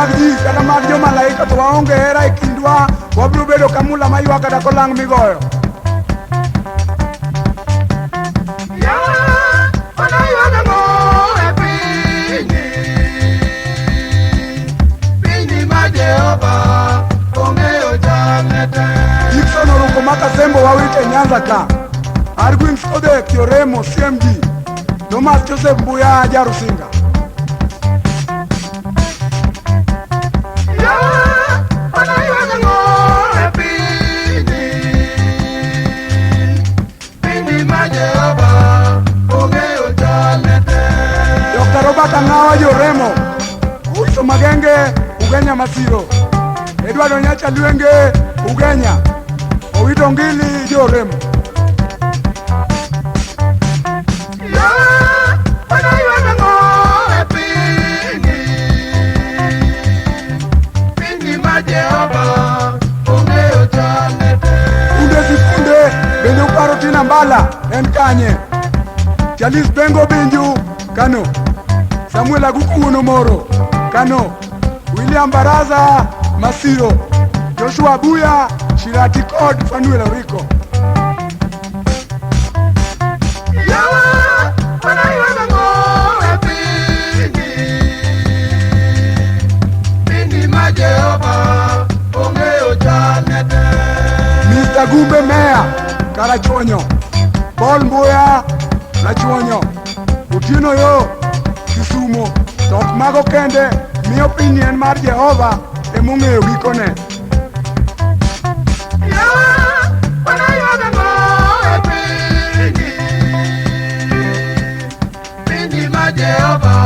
mag ji kata mag jomalaika to waonge hera e kindwa, wabiro bedo ka mula maywak kata kolang' migoyo. Dickson Oruko Makasembo wawite Nyanza ka. Arguin Ode Kioremo CMG. Thomas Joseph Mbuya Jarusinga. Dr. Robert Ang'awa Joremo. Uso Magenge Ugenya Masiro. Edward Onyacha Lwenge Ugenya. Owito Ngili Joremo. Kunde sikunde bende uparo Tina Mbala en kanye? Charles Bengo Binju Kano. Samuel Aguku Wuon Omoro Kano. William Baraza Masiro. Joshua Buya Shirati kod Fanuel Oriko. Mr. Gumbe Meya Karachuonyo. Paul Mbuya Rachuonyo. Otieno Yo Kisumo. To ok mago kende, miyo piny en mar Jehova emong'eyo gikone. Jehova.